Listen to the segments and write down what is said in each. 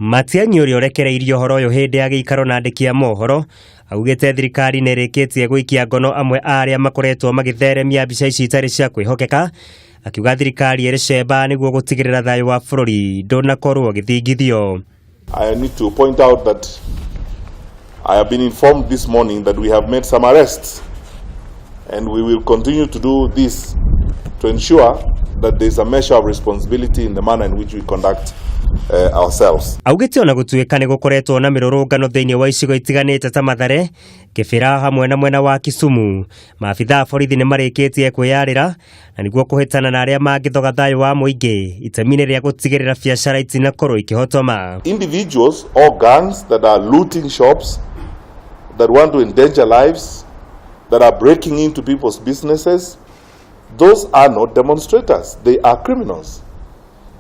Matiang'i ũrĩa ũrekereirie ũhoro ũyũ hĩndĩ ya gĩikaro na andĩki a mohoro augĩte thirikari nĩ ĩrĩkĩtie gũikia ngono amwe a arĩa makoretwo magĩtheremia mbica ici itarĩ cia kwĩhokeka, akiuga thirikari ĩrĩ cemba nĩguo gũtigĩrĩra thayũ wa bũrũri ndũnakorwo ũgĩthingithio. I need to point out that I have been informed this morning that we have made some arrests, and we will continue to do this to ensure that there is a measure of responsibility in the manner in which we conduct ourselves. Augĩte ona gũtuĩka nĩ gũkoretwo na mĩrũrũngano thĩinĩ wa icigo itiganĩte ta Mathare, Kĩbĩra hamwe na mwena wa Kisumu, maabitha a borithi nĩ marĩkĩtie kwĩyarĩra na nĩguo kũhĩtana na arĩa mangĩthoga thayũ wa mũingĩ itemi-inĩ rĩa gũtigĩrĩra biacara itinakorwo ikĩhotoma. Individuals or gangs that are looting shops, that want to endanger lives, that are breaking into people's businesses, those are not demonstrators, they are criminals.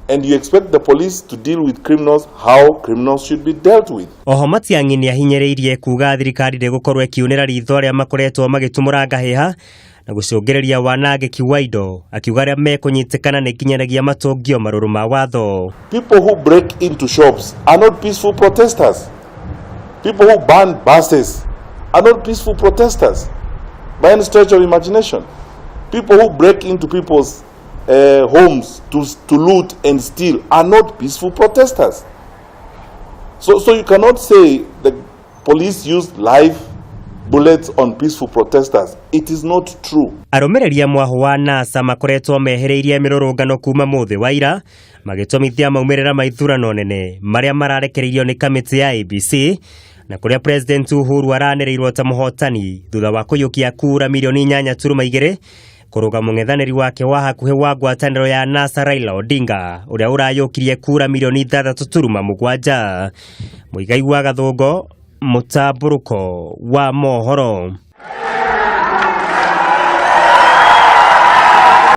And you expect the police to deal with criminals how criminals should be dealt with. Oho Matiang'i nĩ ahinyĩrĩirie kuga thirikari ndĩgũkorwo ĩkiunĩra ritho arĩa makoretwo magĩtumũra ngahĩha na gũcũngĩrĩria wanangĩki wa indo, akiuga arĩa mekũnyitĩkana nĩ nginyanagia matũngio marũrũ ma watho. People who break into shops are not peaceful protesters. People who burn buses are not peaceful protesters by any stretch of imagination. People who break into people's homes to loot and steal are not peaceful protesters. So you cannot say the police used live bullets on peaceful protesters. It is not true. Arũmĩrĩri a mwahũ wa NASA makoretwo mehereirie mĩrũrũngano kuma mũthĩ wa ira magĩtũmithia maumĩrĩra ma ithurano nene marĩa mararekereirio nĩ kamĩtĩ ya IEBC, na kũrĩa President Uhuru aranĩrĩirwo ta mũhotani thutha wa kũiyũkia kura milioni 8.2 kũrũga mũng'ethanĩri wake wa hakuhĩ wa ngwatanĩro ya NASA Raila Odinga, ũrĩa ũrayũkirie kura milioni 6.7. Mũigai wa Gathũngo, mũtambũrũko wa mohoro.